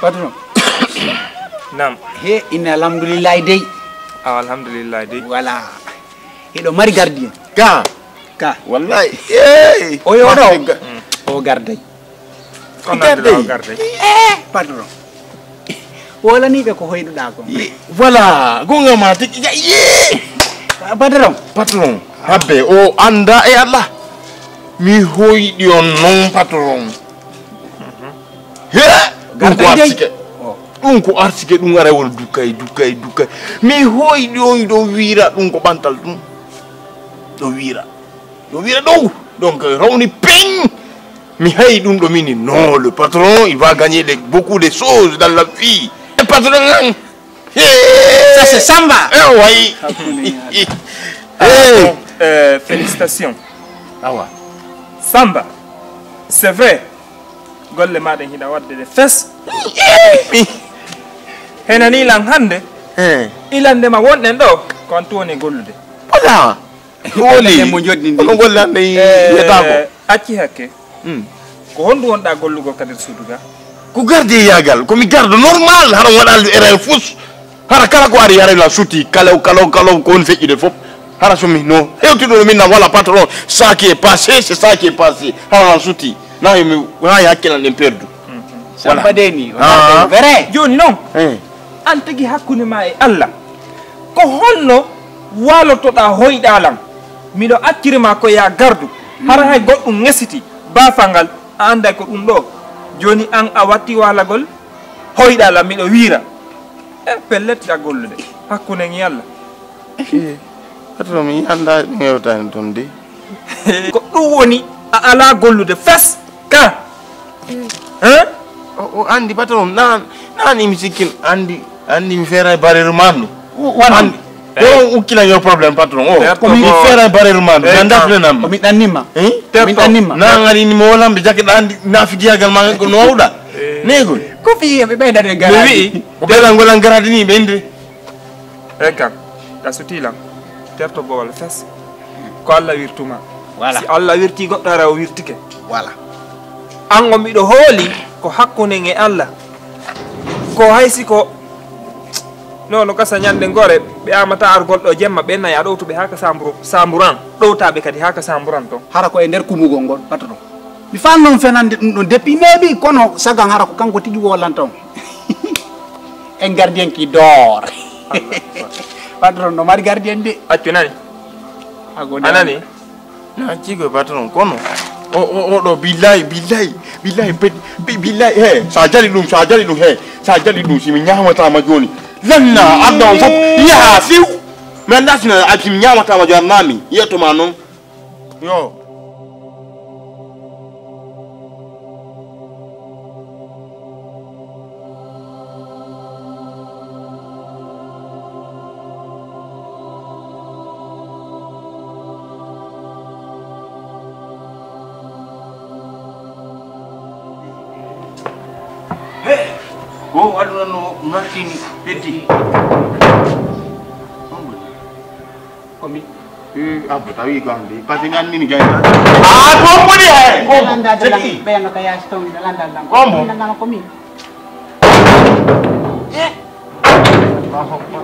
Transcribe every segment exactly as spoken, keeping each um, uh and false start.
Patron. Naam. He, inna alhamdulillahi dey. Awa alhamdulillahi dey. Voilà. Hiɗo mari gardien. Ka. Ka. Wallahi. Ey. O yo ɗo. Ga- O garday. Kono Garde. Abdoulaye garde. Eh, patron. Wolaniɓe ko hoyɗuɗa kon. Voilà. Gonga ma tigi. Ye. Patron. Patron. Habbe o anda e Allah. Mi hoyɗi on non patron. He. Ɗum ko Garde artike. Ɗum ko artike ɗum ara wol dukkay dukkay dukkay. Mi hoyɗi on ɗo wira ɗum ko ɓantal ɗum. Ɗo wira. Ɗo wira ɗow. Donc rawni peng. Mi hayi ɗum ɗo mini. Non, le patron, il va gagner des, beaucoup de choses dans la vie. Le patron, hein. Ça c'est Samba. Eh, oui. Ah, bon, euh, félicitations. Awa. Samba, c'est vrai. Golle maɗen hiɗa wadde ɗe fes. Henani lan hannde. Eh. Ilande ma wonɗen ɗo. Ko an tun woni e gollude. Voilà. Ko woni? Mo joddi ndi. Kono golle an ɗe Eh, yiyataako. Acci hakke. Hmm. Ko honɗum wonɗa gollugol ka nder suudu ga? Ko garde yagal. Ko mi gardo normal. Hara waɗa erreur fus. Hara kala ko ari hara na suti kalaw kalaw kalaw ko on feƴƴude fof. Hara so mi no hewtuɗo min na wala patron. Ça qui est passé, c'est ça qui est passé. Hara na suti. Na mi na hakkilan ɗen perdu. Samba de ni. Ah. Vrai. Jooni noon, Eh. an tigi hakkunde ma e Allah, ko honno walotoɗa hoyɗa lan? Miɗo acciri ma ko ya gardu, hara hay goɗɗum ŋesiti, baafal ngal, a annday ko ɗum ɗo. Jooni an a watti walagol hoyɗa lan, miɗo wiira. E pellet, a gollude hakkunde e Allah. Patron mi anda mi hewtani ton de. Ko ɗum woni a ala gollude fes ka. Hein? O o andi patron nan nan mi sikkin andi andi mi feeray barrière mandu. Wonande. Yo ukkila yo problème patron o. Père Ko mi Togo. Feeray barrière mandu. Eh, Nan ka. Dafle nam. Ko mi ɗannima. Hein? Min ɗannima. Nan ari ni mo lambe jakke ɗa andi nafigiyagal ma ko no wawɗa. Ne ko. Ko fi ɓe ɓeydade Mi garaji. Wi'i. Ko ɓeɗa golan garadi ni ɓe inde. E kam, a suti lan. Terto bowal fes. Ko Allah wirtuma. Voilà. Si Allah wirti goɗɗo ara o wirtike. Voilà. An o miɗo hooli ko hakkunde e Allah. Ko hay si ko no no gasa ñande ngore ɓe amata argol ɗo jemma ɓe naya ɗowtuɓe haa ka samburu samburan ɗowtaɓe kadi haa ka samburan ton. Hara ko e nder kumugol ngol patron. Mi fal noon fenande ɗum ɗon depuis neeɓi kono sagan hara ko kanko tigi wolanta on. En gardien qui dort. Patron no mari gardien de. Accu nani? Ago A nani? Na cigo patron kono. O o o ɗo billahi billahi billahi pet bi- billahi he sa jali ɗum sa jali ɗum he sa jali ɗum si mi ñamatama joni lanna adda on fof yaha fiw. Mi anda sina a si mi ñamatama joni arnami yetto ma noon. Yo. O aduna no ngartini, heddi. Ko mi? Eh, abbo, tawi ko hande. Parce que mi annini gayna. Ah, ko on woni he. Ko on. Landa de lan, ɓeya no ka yaasi toon, landa de lan. Ko on mo? Landa ko min. Eh. Allahu Akbar.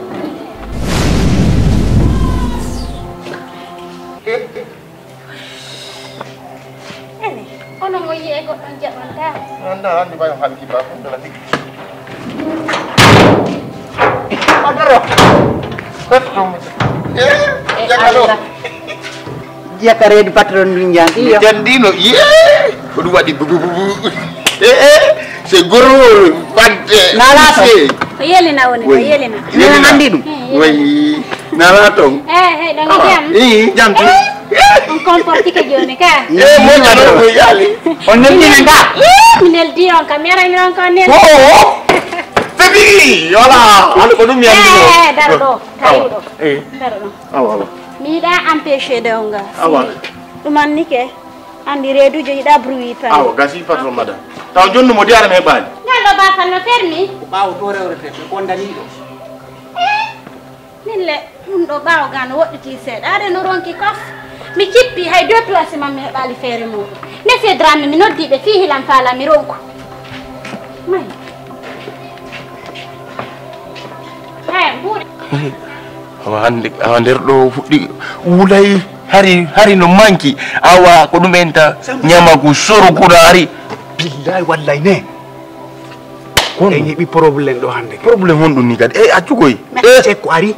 Eh, eh. Ene, onon on yi'e goɗɗon jaɓanta? Anda, andi bayo hal kiba ko dala ni. Adoro. Petto. Eh, eh, jagalo. Allah. Jaka reedu patron min jandi yo. Jandino, ye. Ko ɗum waɗi bubu bubu. Eh, eh. C'est gros, fadde. Nala to. Ko yelina woni, ko yelina. Nana andi ɗum. Eh, yelina. Wayi. Nala ton. Eh, hey, ɗon jam. Eh, jam tu. On comporti ke joni ka. Eh, mo jano ko yali. On neldi men ka. Eh, mi neldi on ka, mi ara mi on ka neldi. Oh, oh. Tabi, wala. Wala ko ɗum yandi. Eh, daro ɗo. Tawi ɗo. Eh. Daro ɗo. Awa, awa. Mi yiɗa empêcher de on ga. Awa. Ɗum anni ke. Andi reedujo yiɗa bruit tan. Awa, gasi patron madame. Taw jonnu mo diyara me bani. Ngal ɗo bafal no fermi. Ko ɓaawo to rewrete, ɓe kondani ɗo. Eh, min le, ɗum ɗo ɓaawo ga no woɗɗiti seeɗa. Are no ronki kof. Mi cippi hay deux places man mi heɓali feere muɗum. Monsieur Dramé, mi noddi ɓe fii hilan faala mi ronku. May. Haya, mbuuɗi. Awa hande, awa nder ɗo fuɗɗi wulay, hari, hari no manki. Awa ko ɗum en ta nyama ko soro ko hari. Billahi wallahi ne. Kono en heɓi problème ɗo hande. Problème honɗum ni kadi? Eh, accu koy. Eh. Cekko ari.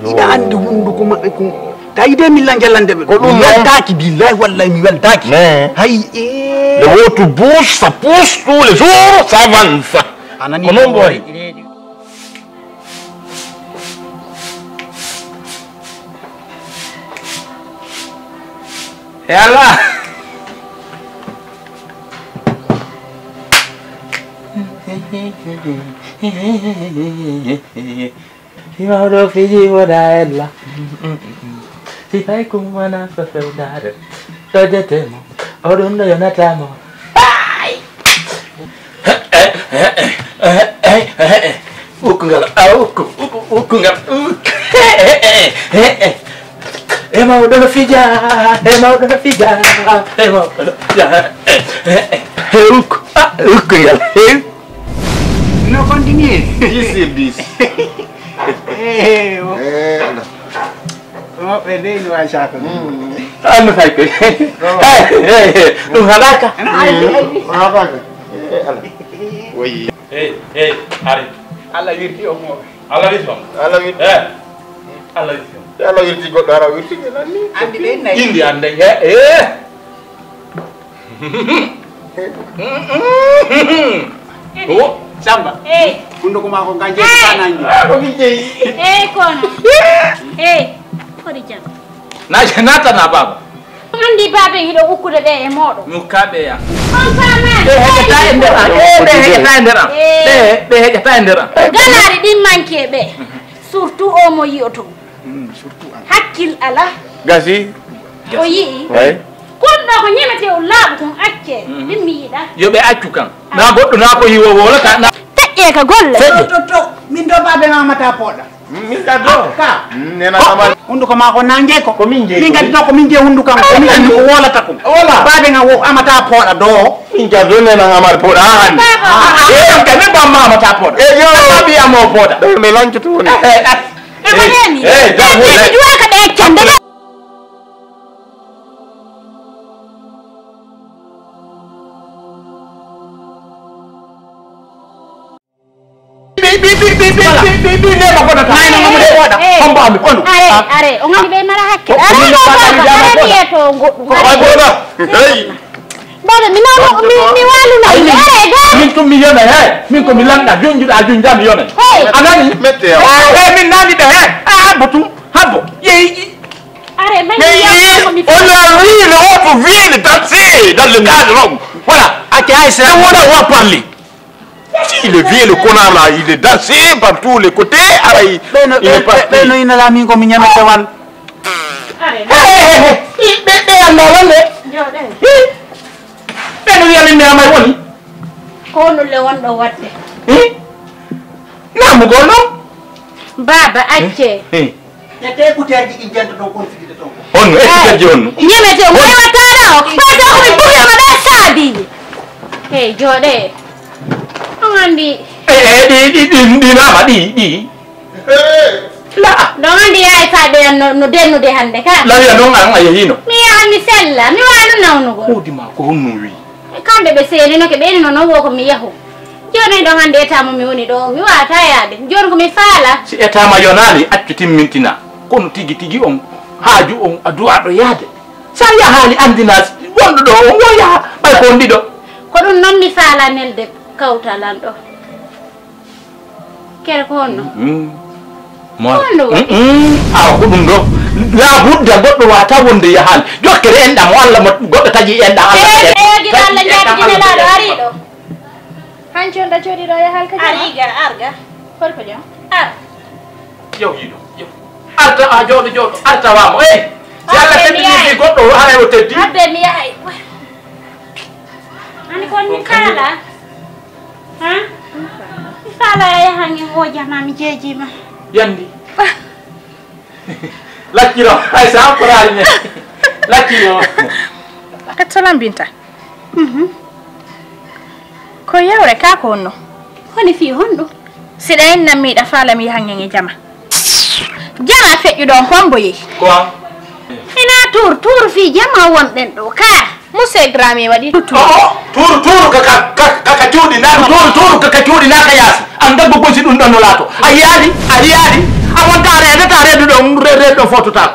Yo. Ina andi hunduko maɓɓe ko. Tawi de min lan jallande ɓe. Ko ɗum mi non. Weltaki billahi wallahi mi weltaki. Mais. Hay, eh. Le vôtre bouge, ça pousse tous les jours, ça avance. Anani ko non, boy. E Allah. Si mawɗo fiji woda ella. Si fay kumana fefewdare. Tojete mo. Oɗum ɗo yonata mo. Ukku ngal, a ukku, ukku, ukku ngal. E mawɗo no fija, e mawɗo no fija, e mawɗo no fija. He ukku, a ukku ngal. He. No continue. Dix sur dix. Eh, oh. Eh, Allah. Woɓɓe dey no wawi saka ɗum. Anno fay koy. Ɗum haɗaka. Haɗaka. Wayi. Hey, hey, ari. Allah wirti o mo. Allah wirti on. Allah wirti. Eh. Allah wirti on. Allah wirti goɗɗo ara wirti. Andi ɓe nayi. Indi ande. Eh. Oh. Samba. Eh. Hunduko mako nganje kananji. Ko mi jeyi. Eh, kono. Eh. Ko di jam. Na, natana baba. Andi babe hiɗo ukkude ɓe e moɗo. Mukkaɓe ya. On famani. Ɓe heƴata e nder am. Eh, ɓe heƴata e nder am. Eh. Ɓe, ɓe heƴata e nder am. Galaɗe ɗin manke ɓe. Surtout o mo yi'oto. Mm, surtout an. Hakkil ala. Gasi. O yi'i. Way. Kon ɗo ko ñemete o laaɓu kon acce. Mhm. Min mi yiɗa. Yo ɓe accu kan. Ah. Na goɗɗo na ko hiwo wolata na. Taƴƴe ka golle. To, to, to. Min do babe mamata poɗa. Min ka do. Ka. Mm, nena amal. Hunduko mako na nje ko. Ko min je. Min ka do ko min je hunduko am. Ko min ko wolata ko. Wala. Babe nga wo amata poɗa do. Min ka do nena amal poɗa. Ah, ah, ah, ka min ba mamata poɗa. Eh, yo. Babi amo poɗa. Me lancu to ni. Eh, eh, eh. E ko neni? Eh, jam woni. Duwa ka ɓe accande. Ɓi, ɓi, ɓi, ɓi, ɓi, ɓi, ɓi, ɓi, ɓi, nema ko nata. Nayno mo de woɗa. Eh. Hombo ami kono. Are, are, o ngani ɓe mara hakke. Ko, ko are, min no baba, fami jama are, ko. Wiye to goɗɗum. Ko ay boɗa. Hey. Baba, mi noon, mi, mi waaluno. Ay, min, are, go. Min tum mi yona, hey. Min ko mi lanɗa, junjuɗa, junja, mi yona. Hey. A nani? Mette, hey, hey, min nani ɓe, hey. A habbo tum, habbo. Yeyi. Are, man, mais mi yona ko mi on a vu le autre vient de danser dans le cadre. Voilà. Ake ay, c'est le monde on va parler. Si le vieux, le connard là, il est dansé par tous les côtés, ah, il, ɓe no, il est ɓe, parti. Ɓe no ina la min ko mi ñamete wal. Are. Hey, hey, hey, hey. Ɓe, ɓe annda wonde. Jooɗe. Hi. Ɓe no wiya min mi amay woni. Ko no le wonɗo waɗde. Hi. Namugol ɗon. Baaba, accee. Eh. Ƴettee buteelji ɗin jento ɗon kon fijide ton kon. Honno? Eh, buteelji honno? Ñemete o waywataɗo o. Ɓayta ko mi ɓuriyama ɓe saabiiji. Hey, jooɗe. On anndi. Eh, eh, ɗi, ɗi, ɗi, ɗi nama, ɗi, ɗi. La. Ɗon anndi yaay faaɓe an no, no dennude hannde ka. Lawiya noon an a yehiino. Mi yahan mi sella, mi waano nawnugol. Hoodi ma ko honno wi? Kamɓe ɓe seeninoke ɓe ene no noon wo ko mi yahu. Jooni ɗon hannde eta mo mi woni ɗo, mi waawata yaade. Jooni ko mi faala. Si eta ma yonaali, accu timmintina. Kono tigi tigi on haaju on a duwaaɗo yaade. Sa yahaali anndina wonɗo ɗo on wo yaha ɓay ko on ɗiɗo. Ko ɗum noon mi faala nelde kawtal an ɗo. Kere ko honno? Mo Honno woni? Awa ko ɗum ɗo. La budda goɗɗo wata wonde yahaali. Jokkere enɗam o Allah mo goɗɗo taƴi enɗam Allah. Eyi eyi gila Allah jaabiji nelaaɗo ari ɗo. Hanci on ɗa jooɗi ɗo yahaali ka jama. Ari ga ar ga. Hol ko jam? Ar. Yow yiɗo. Yow. Arta a jooɗo jooɗo arta wamo. Eyi. Si Allah teddi ni goɗɗo haray o teddi. Abbe mi yahay. Ani kon mi kala. Ha? Fala ya hangi hoja ma mi jeji ma. Yandi. Lacciro, ay sa porari ne. Lacciro. Assalamu binta. Mhm. Ko yawre ka ko honno? Honi fi honɗo? Siɗa en nammiɗa faalami hangen e jama. Jama feƴƴuɗo on hombo yehi? Ko an. Ina tuur tuur fi jama wonɗen ɗo ka. Muse grami waɗi tutu. Oh, turu turu kaka kaka cuuɗi na turu turu kaka cuuɗi na ka yaasi. An daggo gonsi ɗum ɗon no laato. A yiyaali a yiyaali. A wonta reede ta reedu ɗon reedu ɗon fototako.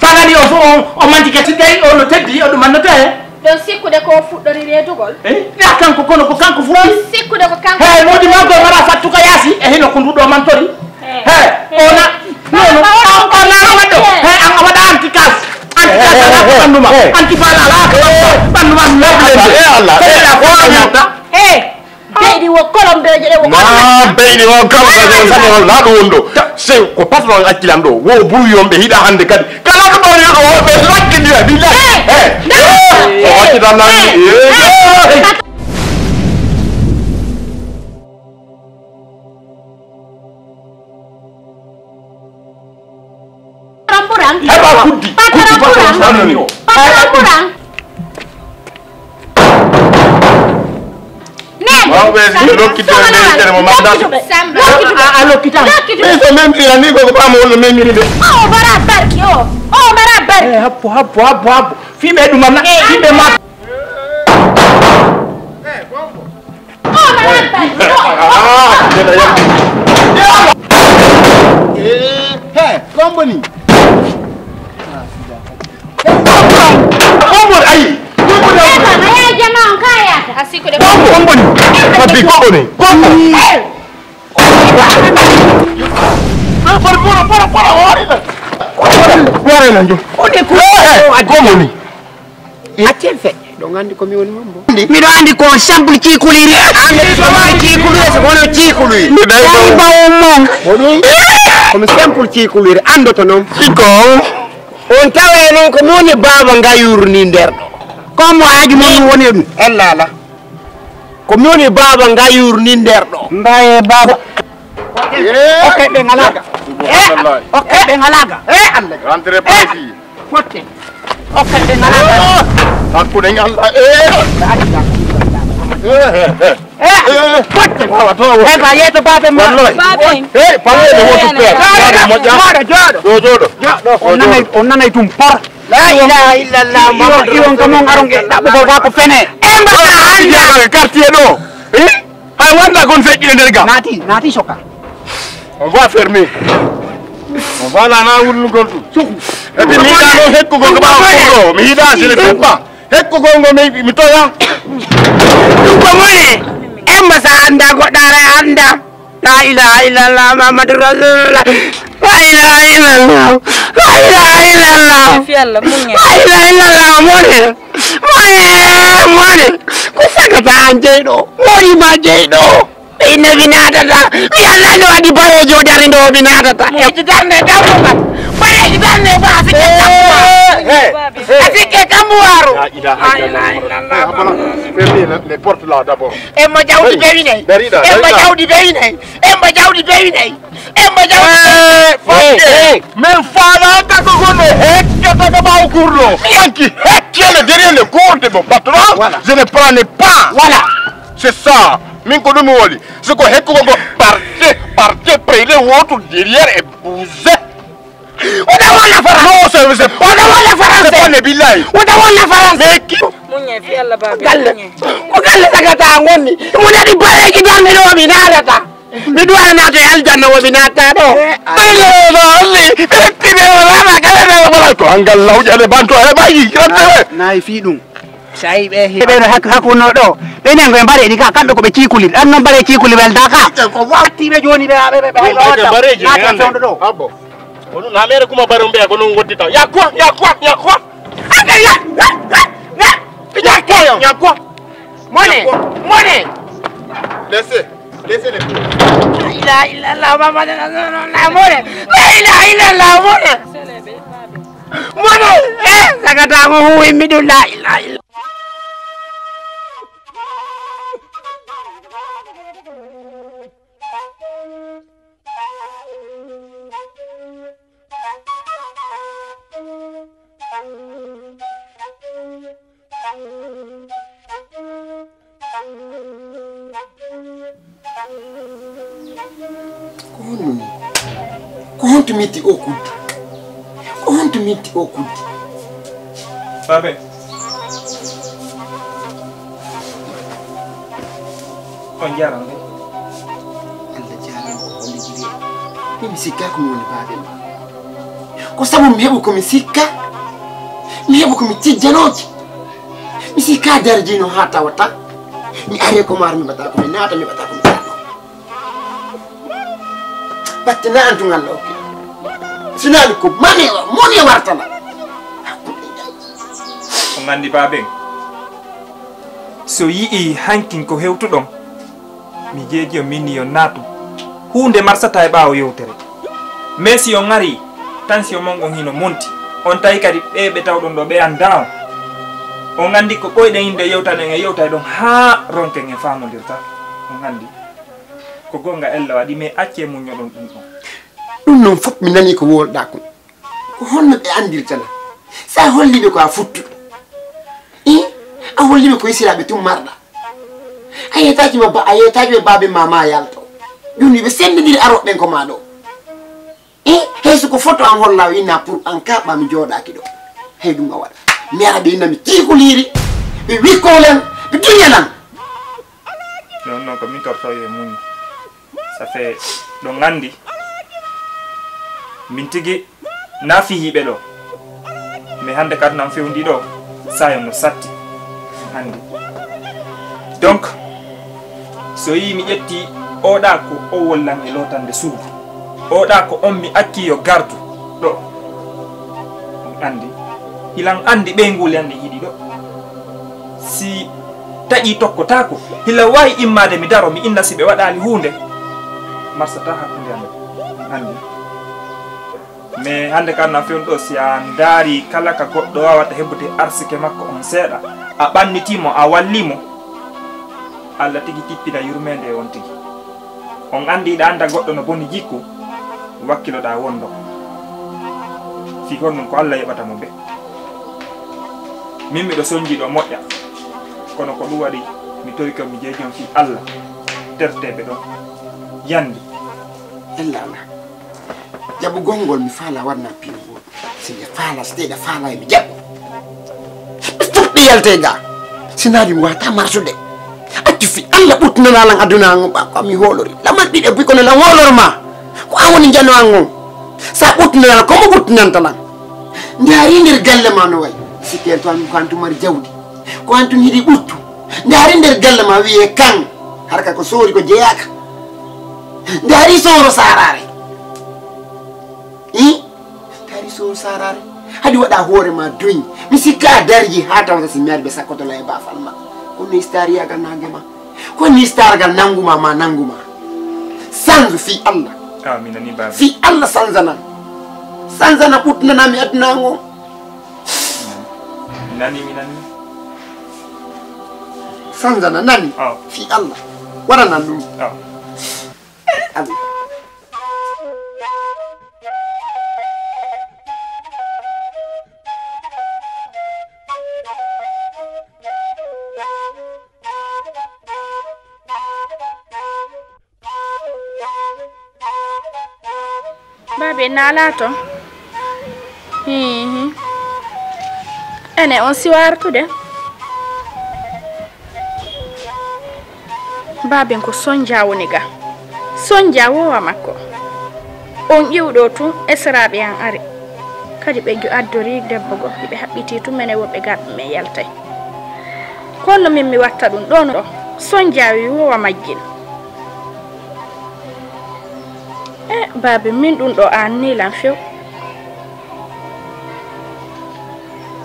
Sangani o fof o manti ke si tawi o no teddi o ɗum annata he. Ɗon sikkude ko fuɗɗori reedugol. Eh? Ya kanko kono ko kanko fuɗɗi. Sikkude ko kanko. He modi ma go mara fattu ka yaasi e hino ko nduɗo mantori. He ona. Nono. Ona waɗo. He an waɗa anti kas. Anti kas ala ko ɓandu ma. Anti bala ala ko ɓandu ma. He Allah. He. Beyɗi wo kolombeeje ɗe wo. Na beyɗi o kala ko sani on na ɗum wonɗo. Se ko patron accilan ɗo wo buru yomɓe hiɗa hande kadi kala ko ɓorni ɗo ɓe lakkidira billahi. He. O accitan nan. Patron ɓuran. Heɓa kuddi. Patron ɓuran. Patron ɓuran. Mawɓe lokkito e nder mo mandat. A lokkita. Ɓe so memɗira ni koko ɓamo wonno memiri nde. O bara barki o. O bara barki. Happu happu happu happu. Fiɓe ɗum am na. Fiɓe ma. Komboni. Komboni ayi. Komboni. Mabbi komboni. Komboni. Komboni. Accel feƴƴe. Ɗo gandi ko mi woni hombo. Miɗo andi ko simple cikuliri. Andi ko woni cikuliri so kono cikuliri. Tawi bawo mon. Ko ɗum. Komi simple cikuliri andoto noon. Iko. On tawa e noon ko mi woni baaba ngayuru ni nder ɗo. Comme haaju mon mi woni e ɗum. Ella ala. Ko mi woni baaba ngayuru ni nder ɗo. Mbaye baaba. Okke ɓe ngalaga. Okke ɓe ngalaga. E Allah. Rentrez par ici. Fotte. Okkatde nana. Hakkude ngal. Eh. Eh. Fotte. Wawa to. E ba yeto babe ma. Wallahi. Babe. Eh, pawe de wotu pe. Mo ja. Mara jodo. Do jodo. Jodo. On nanay on nanay tum por. La ilaha illallah. Iwon ka mon aron e dabbo ko ko fene. Emba. Quartier do. Eh? Hay wonda kon feƴƴude nder ga. Naati, naati soka. On va fermer. On va lana wulnugol ɗum. Epi mi yiɗa ɗo hekkugol ko ɓawa ɗo mi yiɗa sene feppa hekkugol ngo mi mi toya. Ɗum ko mone. Emma sa anda goɗɗo ara anda. La ilaha illallah Muhammadu Rasulullah. La ilaha illallah. La ilaha illallah. La ilaha illallah mone. Mone, mone, ko sagata an jeyɗo, moni ma jeyɗo. Ɓe inna mi naatata, mi annani waɗi bareejo dari ɗo mi naatata. Ƴetti darnde dammugal, bareeji darnde ba a sikke dammugal. A sikke dammugal. Waro. La ilaha illallah. Fermez la- les portes là d'abord. Emma jawdi bewinay. Darida, Emma darida. Jawdi bewinay. Emma jawdi bewinay. Emma jawdi. Eh, fodde. Min faalaa tago gonno hekkata ka ɓaawo kurɗo. Yanki hekkele derrière le corps de mon patron. Voilà. Je ne prends pas. Voilà. C'est ça. Min ko ɗum mi woli. Si ko hekkugo go parte, parte prele woto derrière et bouger. Wota walla faranse. Non, c'est, c'est pas, wota walla faranse. C'est pas ne billahi. Wota walla faranse. Mais qui? Muñe fi Allah baabe. Galle. Muñe. Ko galle sagata ngonni. Mo nani bareji darmi ɗo mi naatata. Mi duwa naata e aljanna wo mi naata ɗo. Ko angal lawƴa de banto e ɓayi. Nayi fi ɗum. Sayi ɓe heɓeno hak- hakkunno ɗo. Ɓe nen koye mbaɗe ɗi ka kamɓe ko ɓe ciikuli. Ɗan noon mbaɗe ciikuli welda ka. Ko wattiɓe jooni ɓe ɓe ɓe ɓe ɓe wadda. Naata fewndo ɗo. Ko ɗum ha mere kuma bare mbiya ko non goddita. Ya quoi, ya quoi, ya quoi? Ande ya ya ya ya. Ya quoi, ya quoi? Mone, mone. Laissez, laissez les. La ilaha illallah Muhammad rasulullah mone. La ilaha illallah mone. Mone. Eh, sagata mo huwi mi ɗum la ilaha illallah. Ko honɗum? Ko honto mi itti o kuddi? Ko honto mi itti o kuddi? Baabe. On jaarama de. Allah jaarama ko holli jiri. Min mi sikka ko mi woni baabe ma. Ko sabu mi heɓu ko mi sikka. Mi heɓu ko mi tijjanooki. Mi sikka darjino haa tawata. Mi ari ko mar mi ɓata ko mi naata mi ɓata ko mi naata. Batte na antu ngal ɗo. Sinani ko mane o, mone wartana. On nganndi baaben, so yi'ii hankin ko hewtuɗon, mi jeeji on, min ni yo naatu. Huunde marsataa e ɓaawo yewtere. Mais si on ngarii, tension mon on hino monti. On tawi kadi ɓee ɓe tawɗon ɗo ɓe anndaa on. On nganndi ko ɓooyɗen innde yewtanen e yewtay ɗon haa ronken en faamondirtaake. On nganndi. Ko goonga Ella waɗi, mais accee muññoɗon ɗum ɗon. Ɗum noon fof mi nanii ko woolɗaa kon. Ko honno ɓe anndirta lan? So a hollii ɓe ko a futtuɗo. I, a hollii ɓe ko yesiraaɓe tun marɗa. A yeetaaki ma ba, a yeetaaki ɓe baabe ma ma yalto. Jooni ɓe senndindiri arooɓe ɓen ko ma ɗo. I, hay so ko foto an hollaa o inna pour an ka ɓa mi jooɗaaki ɗo. Hay ɗum a waɗa. Mi ara ɓe inna mi kiikuliri. Ɓe wikko lan. Ɓe duña lan. Non, non, ko min tortoyi e muññi. Ça fait ɗo nganndi min tigi na fihiiɓe ɗo. Mais hannde kadi nan fewndi ɗo, sayon no satti. Anndi. Donc, so yii mi ƴetti oɗa ko o wollan e lootande suudu. Oɗa ko on mi acci yo gardu ɗo. On anndi. Hilan anndi ɓeynguuli anndi hiɗi ɗo. Si taƴi tokkotaako, hila waawi immaade mi daro, mi inna si ɓe waɗaali huunde, marsata hakkunde amen. Anndi. Mais hannde kan na fewn ɗo, si a ndaari kala ka goɗɗo waawata heɓude arsike makko on seeɗa, a ɓannitii mo, a wallii mo, Alla tigi tippina yurmeende e on tigi. On anndi iɗa annda goɗɗo no boni jikku, wakkiloɗaa wondo. Fii honɗun ko Alla yoɓata mo be. Min miɗo sonji ɗo moƴƴa, kono ko ɗum waɗi mi towi ko mi jeejon fii Alla, terteeɓe ɗon yandi. Ella ala. Jaɓugol ngol mi faala waɗna piiwugol. Si mi faala, so tawii ɗa faala, mi jaɓu. Mi fuɗɗi yalte ga. Si naali mi wata marsude. Accu fi Allah ɓuttinana lan aduna an on ɓa ko mi hoolori. Lamal ɗiɗe buy kono lan hoolor ma. Ko an woni jano an on. Sa ɓuttinana lan, ko mo ɓuttinanta lan. Ndaari nder galle ma no wayi. Sikke en to an ko an tun mari jawdi. Ko an tun hiɗi ɓuttu. Ndaari nder galle ma wiye kan. Harka ko soori ko jeyaaka. Ndaari sooro saaraare. I? Tari so sarare. Hadi waɗa hoore ma duñ. Mi sikka a darji ha tawata si mi ari ɓe sakkoto la e bafal ma. Ko no istariyagal nange ma. Ko no istargal nanguma ma nanguma. Sanzu fi Allah. Amin ani baba. Fi Allah sanzana. Sanzana ɓutnana mi aduna ngo. Nani mi nani. Sanzana nani. Oh. Fi Allah. Wara nan ɗum. Oh. Allah. Baabe naalaa ton. Hihi. Ene on siwartude. Baaben ko Sonja woni ga. Sonja wowa makko. On ƴiwɗo tun esiraaɓe an ari. Kadi ɓe jo addori debbo go, hiɓe haɓɓiti tun mene woɓɓe gaɓɓe men yaltay. Kono min mi watta ɗum ɗon ɗo. Sonja wi wowa majjin. E baabe min ɗum ɗo an ni lan few.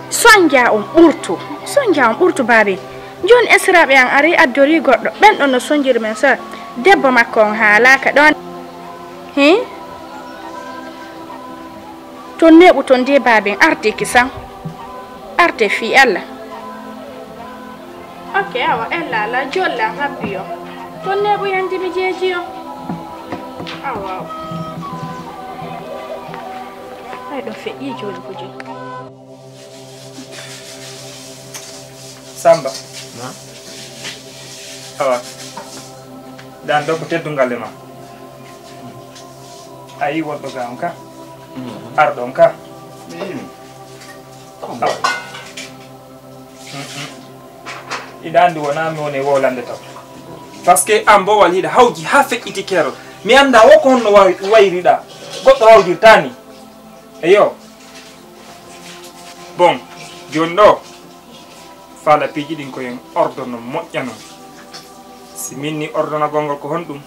Sonja on ɓurtu. Sonja on ɓurtu baabe. Joni esiraaɓe an ari addori goɗɗo. Ɓen ɗon no sonjiri men sa. Debbo makko on haalaka ɗon. Hi? To neɓu ton de baaben arde kisan. Arde fi Allah. Ok, awa, ella ala jolla rabbi o. To neɓu yandi mi jeji o. Awa, awa. Ay ɗo feƴƴi joni ko joni. Samba. Na? Awa. Dan ɗo ko teddungal e ma. A yi wonɗo ga on ka. Arɗo on ka. Awa. Iɗa andi wona mi woni e wowlande taw. Parce que an bowal hiɗa hawji ha feƴƴiti keerol. Mi anda wo ko honno wawi- wayriɗa. Goɗɗo hawjirta ni. Eyo. Bon, joni ɗo. Faala piiji ɗin ko en ordono moƴƴa non. Si min ni ordonagol ngol ko honɗum?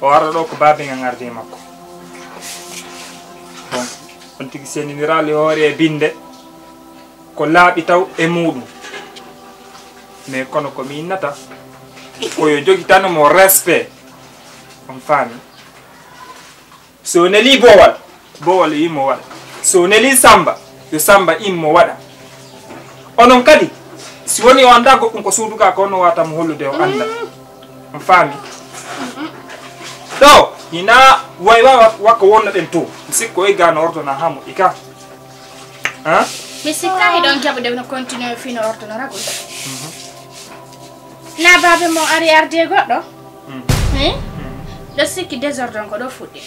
O ara ɗo ko baaben an arde e makko. Bon, on tigi seniniraali hoore e binde. Ko laaɓi taw e muɗum. Mais kono ko mi innata, ko yo jogitano mo respect. On faami? So neli bowal, bowal yo immo waɗa. So neli samba, yo samba immo waɗa. Onon kadi, si woni o anda goɗɗum ko suudu ga, ko on wata mo hollude o anda. On faami? Ɗo, hina way wa- wakko wonno ɗen to. Mi sikko e gano orto na hamo ika. Hein? Mi sikka hiɗon jaɓude no continue fino ortonoragol. Na baabe mo ari arde goɗɗo? Hein? Ɗo sikki désordre on ko ɗo fuɗɗi.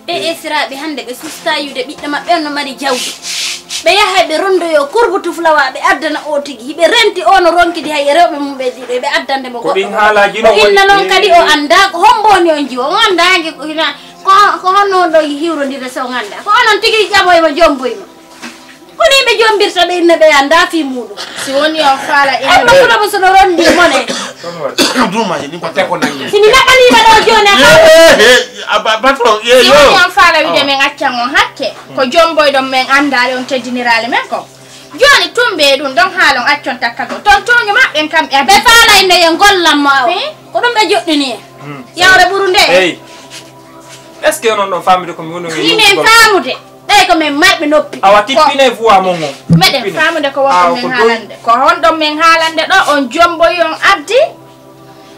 Ɓe esiraaɓe hannde ɓe susta yiwde ɓiɗɗo maɓɓe on no mari jawdi. Ɓe yahay ɓe rondoyo kurbutu fulawa ɓe addana o tigi. Hiɓe renti o no ronkidi hay e rewɓe mum ɓe ɗiɗo ɓe addande mo Ko ɗin goɗɗo. Haalaaji O no inna waɗi- noon kadi o anndaa ko hombo woni on jiwo. On anndaa hanki ko hina ko ko honno on ɗo hiwrondirde so on anndaa. Ko onon tigi ƴamoyma jomboyma. Ko ni ɓe jombirta ɓe inna ɓe anndaa fii muuɗum. Si woni on faala Amma inna- kono mo sono rondi mone. Ɗum waɗi. Duumaaji ɗin ko teko nangi. Si mi naɓaniima ɗo jooni a faala. Eh, eh, a ba- patron, eh, Si yo. woni on faala wiide men accan on hakke, ko jomboyɗon men anndaali on teddiniraali men ko. Jooni tumbe e ɗum ɗon haalon accon takkagol. Ton tooñu maɓɓen kamɓe Ɓe addi. Faala inne yo ngollan mo awa. Fi? Ko ɗum ɓe joɗɗini en. Yawre ɓuru nde. Hey. Est-ce que onon ɗon faamude ko mi woni Ni men faamude. Ɓay ko men marɓe noppi. Awa tippine voix mon o. Meɗen faamude ko wonɗon men haalande. Ko honɗon men haalande ɗo on jomboyi on addi.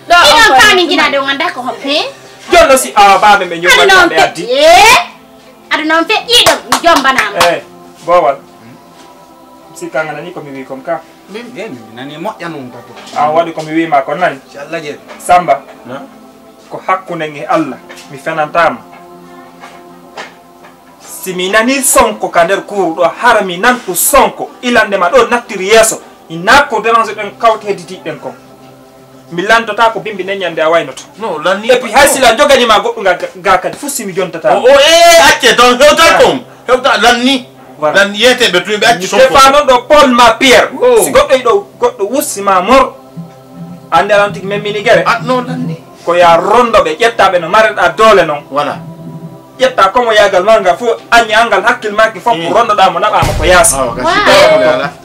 Ɗo Inon faami jinaade on anndaa ko homɓe. Jonno si awa baaɓe ɓe Aduna on jombaɗe addi. Feƴƴi. Aduna on feƴƴi ɗon mi jombanaama. Eh, bowal. Sikka nga nani ko mi wi kon ka. Min ɓe mi nani moƴƴa non tato. A waɗi ko mi wi ma kon nani. Si Allah jeeɗi. Samba. Na? Ko hakkunden e Allah mi fenantaama. Si mi nani sonko ka nder kuuru ɗo hara mi nantu sonko ilande ma ɗo nattiri yeeso. Ina ko dérange ɗen kawte hedditiiɗen kon. Mi lantata ko bimbi nden ñande a waynoto. No lanni. Et puis hay sila jogani ma goɗɗum ga ga kadi fof si mi jontata. O o e acce ton hewta kon. Hewta lanni. Voilà. Lan yete be tuɓe acci son. Stefano ɗo Paul ma Pierre. Si goɗɗo yiɗo goɗɗo wussi ma mor. Ande alan tigi men mini gere. Ah no lanni. Ko ya rondo ɓe ƴetta ɓe no mareɗa doole non. Voilà. Ƴetta komo yagal ma ngal fof añi angal hakkil maki fof ko rondoɗa mo naɓa mo ko yaasi. Awa gasi.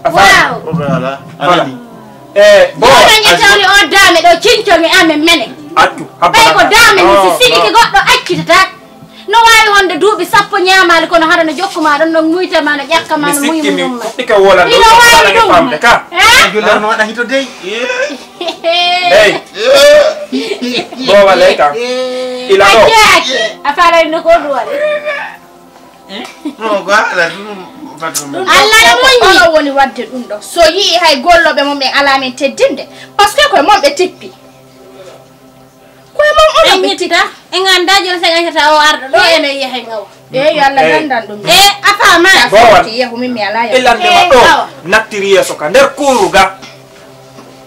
Wow. Voilà. Anani. Eh, bo. Yo dañe tawni o dame ɗo cinco mi amen mene. Accu. Ɓay ko dame mi si sigi ki goɗɗo accitata. No waawi wonde duuɓi sappo ñaamaali, kono hara no jokku ma ɗon, no muyta ma, no ƴakka ma, no muyi sikki mi mum ma. Fuɗɗike wolande. Ino waawi ɗum. Famde ka. Eh? Julle no waɗa hito dey. Hey. Bowa ley kam. Ila ɗo. Acce, acce. A faalay no ko ɗum waɗi. No ko ala ɗum. Ɗum Allah no moƴƴi. Onon woni waɗde ɗum ɗo. So yi'i hay gollooɓe mum en alaa men teddinde. Parce que koye mon ɓe tippi. Koye mon onon ɓe tippi. En anndaa jooni so gañata o arɗo ɗo ene yaha ngawa. Eeyi, yo Allah ganndan ɗum. E a faama. Boowal. Yehu min mi alaa yahu. Ilande ma ɗo. Nattiri yeeso ka nder kuuru ga.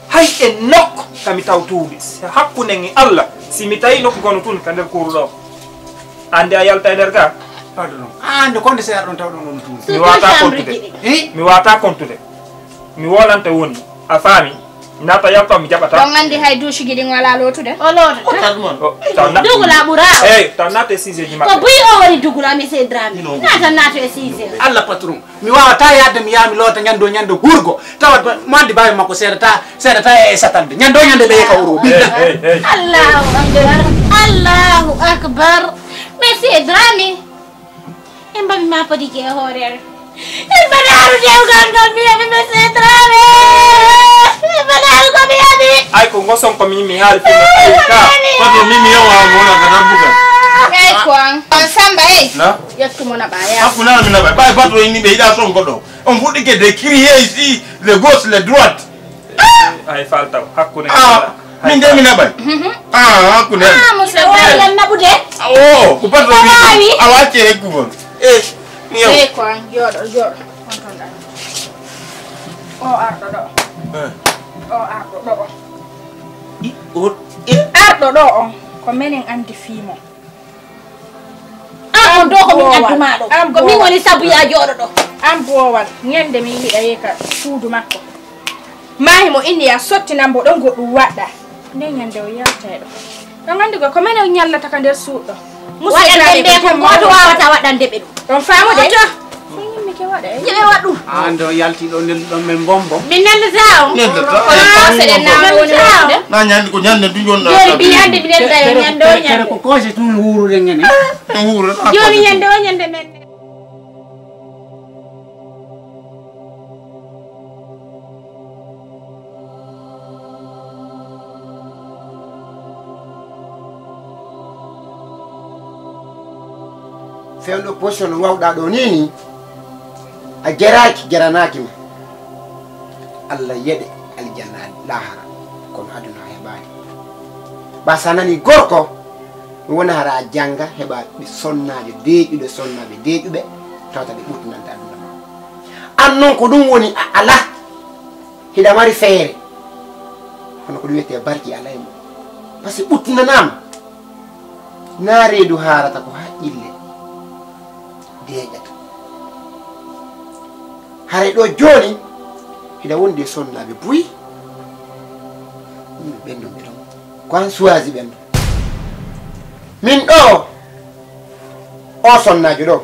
Hay e nokku ka mi taw tuubi. Hakkunde ngi Allah, si mi tawi nokku kono tun ka nder kuuru ɗo. Ande a yalta e nder ga. Pardon. Ande konde seeɗa ɗon taw ɗon on tuubi. Mi wata kontude. Eh? Mi wata kontude. Mi wolanta woni. A faami? Nata yalta mi jaɓata. Ɗon anndi hay duusuji ɗin wala lootude. O lootata. Taw na- Dugu la ɓura. Eyi, taw naate siseji maɓɓe. Ko buy o woni dugula mi se drame. Naata naata e sise. Allah patron. Mi wawata yadde mi yaha mi loota ñande o ñande hurgo. Tawa mo andi bawi makko seedata seedata e satande. Ñande o ñande ɓe ka wuro. Allahu akbar. Allahu akbar. Monsieur Drami. En mbaɗi ma poti ke hoorere. En mbaɗi haru dewgal ngal mi heɓi mi seedraare. En mbaɗi haru ko mi heɓi. Ay ko ngoson ko mi mi haali fi ka. Koto mi mi yawa mo na ka dambugal. Kay ko an. An Samba ey. Na? Yettu mo na ɓaya. Hakku na mi na ɓaya. Ɓay bato ni ɓe yiɗa son goɗɗo. On fuɗɗike de crier ici, le gauche, le droite. Ay faltaw hakkunde. Ah, min de mi naɓay. Ah, hakkunde. Ah, musa wawi lan naɓude. Oh, ko patron mi. Wawi. A wacce hekku kon. Eh, mi yaw. Eh, ko an jooɗo jooɗo. On ton ɗan. O arɗo ɗo. Eh. O arɗo ɗo. I o e arɗo ɗo on. Ko menen andi fimo. An on ɗo ko min addu ma ɗo. Ko min woni sabu ya jooɗo ɗo. An boowal, ñande mi yiɗa yeeka suudu makko. Maahi mo inni ya sottinan mbo ɗon goɗɗum waɗɗa. Nde ñande o yalta e ɗo. Ɗon anndi ko ko men o ñallata ka nder suuɗo. Waɗande ɓe ko gooto waawata waɗande ɓe ɗum. Ɗon faamude? Oto. Ko yimmi ke waɗa e. Yeɓe waɗu. An ɗo yalti ɗo nelduɗon men bombo. Min neldata on. Neldata. Kono seɗen na woni wonde. Na ñande ko ñande du jonɗa. Joni bi hande mi nelda e ñande o ñande. Kere ko koose tun wuurude ngene. Joni ñande o ñande men. Fewndo position no wawɗa ɗo ni ni, a jeraaki, jeranaaki ma. Allah yeɗe aljanna lahara, kono aduna a heɓaani. Ba sa nani gorko, mi wona hara a jannga, heɓa ɓe sonnaajo deeƴuɗo, sonnaaɓe deeƴuɓe, tawata ɓe ɓurtinanta aduna ma. An non ko ɗum woni a alaa. Hiɗa mari feere. Hono ko ɗum wiyetee barki alaa e mum. Par ce que ɓuttinanaama. Naa reedu haarata ko haqqille deeƴata. Haray ɗo jooni, hiɗa wondi e sonnaaɓe buy. Ɗum ɓen ɗon ɓe ɗon. Ko an suwasi ɓen ɗon. Min ɗo, o sonnaajo ɗo,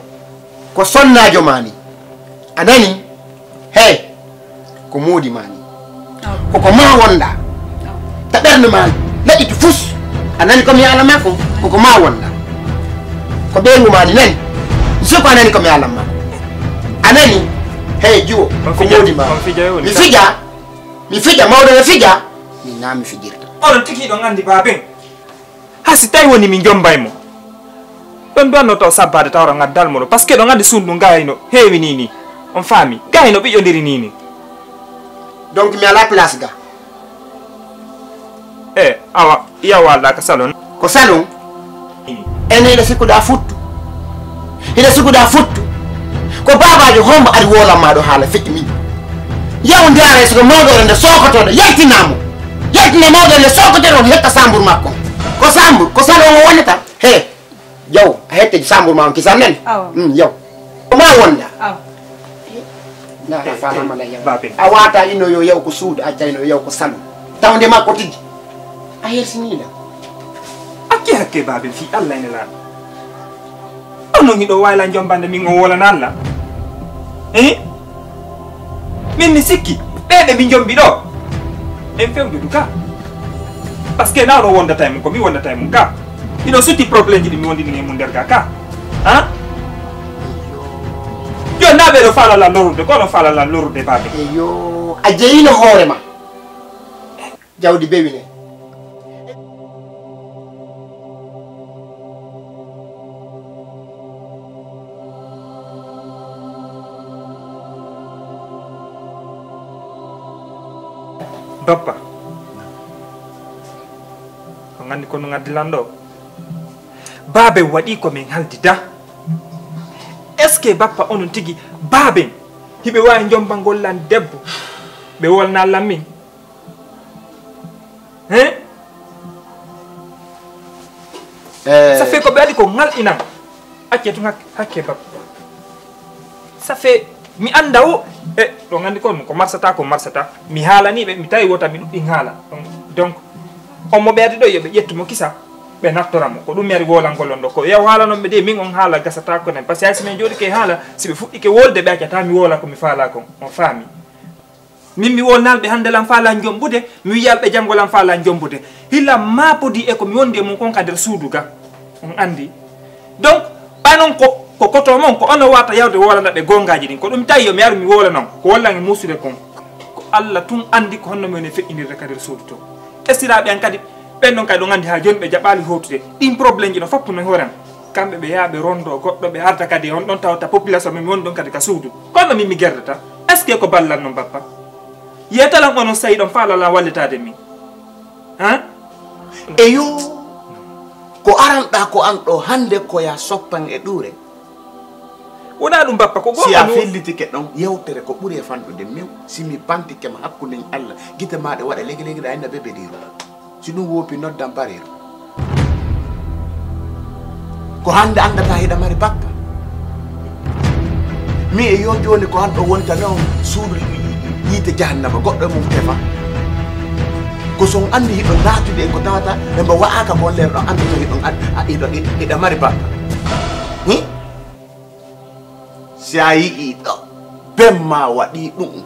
ko sonnaajo ma ni. A nani? Hey, ko moodi ma ni. Koko ma wonda. Ta ɓernde ma laƴƴiti fus. A nani ko mi ala ma ko? Koko ma wonda. Ko ɓeyngu ma ni nani. Soko a nani ko mi ala ma. A nani? Hey, jiwo, ko moodi ma. Mi fija, mi fija, mawɗo no fija. Min na mi fijirta. Oɗon tigi ɗon andi baaben. Ha si tawi woni mi jombay mo. Ɗon duwanno taw sabbade tawra ngaddal mo ɗo. Parce que ɗon andi suudu ndu gayno heewi ni ni. On faami? Gayno ɓiƴƴodiri ni ni. Donc mi ala place ga. E, awa, iya walda ka salon. Ko salon? Ene hiɗa sikkuɗa futtu. Hiɗa sikkuɗa futtu. Ko babajo hombo ari wolan ma ɗo haala feƴƴi min. Yaw ndiyare siko mawɗo nde sokotoɗo yaltinamo. Yaltina mawɗo nde sokotoɗo hetta sambur makko. Ko sambur, ko salon o wonata. He. Jaw, a hette sambur ma on kisan nen? Awa. Mm, yaw. Ko ma wonda? Awa. Na a faalama la yaw. Babe. A wata ino yo yaw ko suudu, acca ino yo yaw ko salu. Tawde makko tigi. A hersini la. Acce hakke babe fi Allah ene la. Onon hiɗo wayla jombande min o wolana Allah. Eh? Min mi sikki ɓe ɓe min jombi ɗo. En fewde du ka. Parce que na oɗo wondata e mum ko mi wondata e mum ka. Hiɗo sutti problème ji ɗi mi wondini e mum nder ga ka. Ha? Yo, na ɓe ɗo faalaa lan lorrude, ko ɗo faalaa lan lorrude, baabe. Eyo, a jeyino hoore ma. Jawdi bewine. Bappa, on anndi ko no ngaddi lan ɗo? Baaben waɗii ko min haldida. Est-ce que bappa onon tigi baaben hiɓe waawi njombangol lan debbo? Ɓe wolna lan min. Hein? Eh. Ça fait ko ɓe waɗi ko ngalɗinan. Acce tun hakke, hakke bappa. Ça fait mi annda o. E, ɗon anndi kon ko marsata, ko marsata. Mi haalanii ɓe, mi tawi wota mi ɗuɗɗin haala. Donc, on mo ɓe adi ɗo, yo ɓe ƴettu mo kisa, ɓe naftora mo. Ko ɗum mi ari wolangol on ɗo. Ko yaw haalanon ɓe de, min on haala gasata ko nen. Parce que hay si min jooɗike haala, si ɓe fuɗɗike wolde, ɓe accata mi wola ko mi faala kon. On faami? Min mi wolnal ɓe hannde lan faala jombude, mi wiyal ɓe janngo lan faala jombude. Hila maapodi e ko mi wondi e mum kon ka nder suudu ga. On anndi. Donc, ɓay non ko, ko koto mon, ko ono wata yawde wolana ɓe gongaaji ɗin. Ko ɗum tawi yo mi aru mi wola non, ko wollan e muusude kon. Ko Alla tun anndi ko honno mi woni feƴƴinirde ka nder suudu to. Estiraaɓe an kadi, ɓen ɗon kadi ɗon anndi haa jooni ɓe jaɓaali hootude. Ɗin problème ji no foppu no hoore am. Kamɓe ɓe yaha ɓe rondo goɗɗo ɓe arta kadi on ɗon tawta population min woni ɗon kadi ka suudu. Kono min mi gerdata. Est-ce que ko ballan non bappa? Yetalan onon sayi ɗon faalalan wallitaade min. Han? Eyo, ko aranɗa ko an ɗo hannde ko ya soppan e ɗuure. Wona ɗum bappa, ko si a goonga no fellitike ɗon yewtere ko ɓuri e fanɗude mew, si mi pantike ma hakkunde Allah, gite ma ɗe waɗa legi legi ɗa inna bebe diro. Si ɗum woopi noddan bareeru. Ko hannde anndata hiɗa mari bappa. Mi e yo jooni ko an ɗo wontano suudu yiite jahannama goɗɗo e mum tefa. Ko son anndi hiɗo naatude e ko tawata e mbo wa'aka ko leer ɗo anndi to hiɗon an-, a-, hiɗo, hiɗo, hiɗa mari bappa. Hmm? Si a yi'i ɗo, ben ma waɗi ɗum.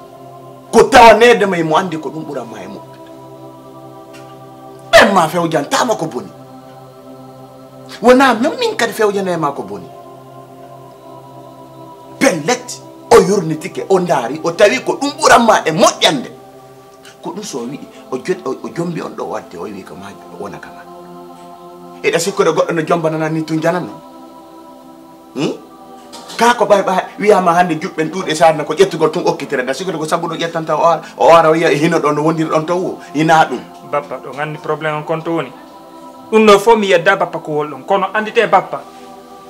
Ko tawaneede ma e mo anndi ko ɗum ɓuran ma e moƴƴude. Ben ma fewjantaama ko boni. Wonaa min, min kadi fewjanay ma ko boni. Pellet, o yurnitike, o ndaari, o tawi ko ɗum ɓuran ma e moƴƴande. Ko ɗum so o wi'i, o jod-, o, o jombi on ɗo o addi, o wi'i ko ma wona kama. Eɗa sikkude goɗɗo no jombanana ni tun jananno? Hmm? Kaa ko ɓay ɓay wiyaama hannde juɓɓen ɗuuɗe saarna ko ƴettugol tun okkitire, da sikkude ko sabu ɗum ƴettanta o ara, o ara o wiya e hino ɗo no wondiri ɗon to wo, hinaa ɗum. Bappa, ɗo nganni problème on kon to woni. Ɗum ɗo fof mi yedda bappa ko wol ɗon, kono anndite bappa,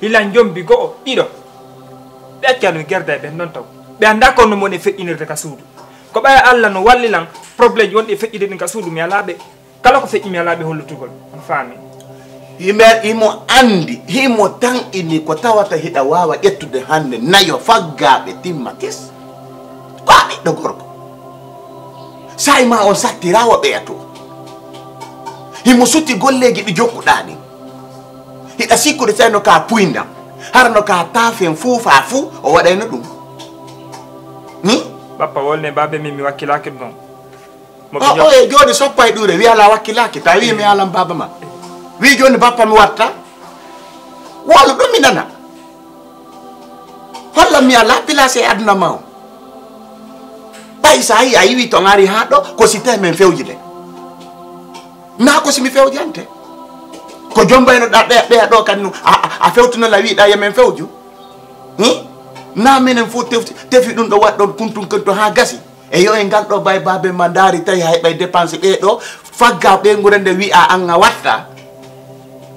hila njombi go'o, ɗiɗo. Ɓe accano mi gerda e ɓen ɗon taw. Ɓe annda kon no moni feƴƴinirde ka suudu. Ko ɓay Alla no walli lan, problème wonɗi e feƴƴude ɗin ka suudu mi alaa ɓe. Kala ko feƴƴi mi alaa ɓe hollutugol. On faami? Himo, himo anndi, himo tan ini ko tawata hiɗa waawa ƴettude hannde nayo faggaaɓe timma kis. Ko a ɓiɗɗo gorko. Saa'i ma on sattiraa o ɓeya to. Himo suti golleeji ɗi jokkuɗaa ɗin. Hiɗa sikkude tawi no ka puyndan. Hara no ka taafen fuu faa fuu o waɗayno ɗum. Hmm? Bappa wolne baabe min mi wakkilaaki ɗum. Mo ɓe o, jokki. O e jooni soppa e ɗuure, wi alaa wakkilaaki, tawi wi mi alan baaba ma. Wi jooni bappa mi watta. Wolu ɗum mi nana. Holla mi alaa place e aduna ma o. Ɓay sa yi a yiwi to ngari haa ɗo, ko si tawi men fewjide. Naa ko si mi fewjante. Ko jombayno ɗa ɓeya, ɓeya ɗo kan nu, a, a, a fewtuno la wiɗa yo men fewju. Hmm? Naa menen fof tefti, tefi ɗum ɗo waɗɗon kuntun kunto haa gasi. E yo e ngal ɗo bay baabe ma ndaari tawi hay ɓay dépense ɓee ɗo fagga ɓeynguure nde wi'a an a watta.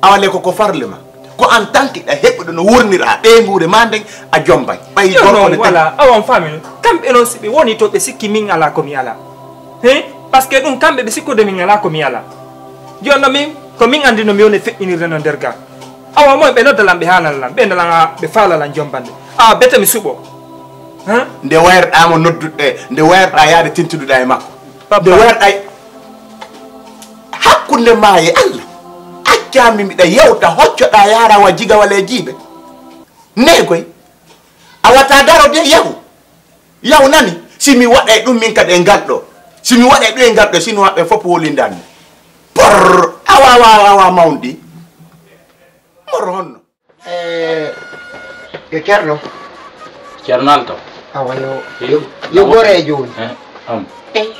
Awa le ko ko farle ma. Ko an tan kiɗa heɓuɗo no wurnira ɓeynguure ma nden a jombay. Ɓay yo gorko non ne tan. Wala, awa on faami non. Kamɓe non si ɓe woni to ɓe sikki min alaa ko mi alaa. He? Parce que ɗum kamɓe ɓe sikkude min alaa ko mi alaa. Jooni non min, ko min anndi no mi woni feƴƴinirde no nder ga. Awa moy ɓe nodda lan ɓe haalana lan, ɓe nda lan a, ɓe faala lan jombande. A, bete mi suɓo. Hein? Nde wayruɗaa mo nodduɗe, nde wayruɗaa yaade tintuduɗaa e makko. Papa. Nde wayruɗaa e hakkunde ma e Allah. Accaa mi miɗa yewta, hoccoɗaa yaara wa jigawale e jiiɓe. Neegoy. A wata daro de yahu. Yahu nani? Si mi waɗay ɗum min kadi e ngal ɗo. Si mi waɗay ɗum e ngal ɗo, si no waɗɓe fof wolindani. Por! Awa, awa, awa, awa, mawndi. Moro honno? E, Yo Ceerno. Ceerno Alto. Awa yo Yo- yo goreejo woni. Eh, am. Ey.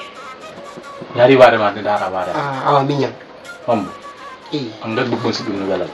Yari bare ma de dara bare. Ah, awa miñam. Am. Ey. An gaddu kon si dum no galal.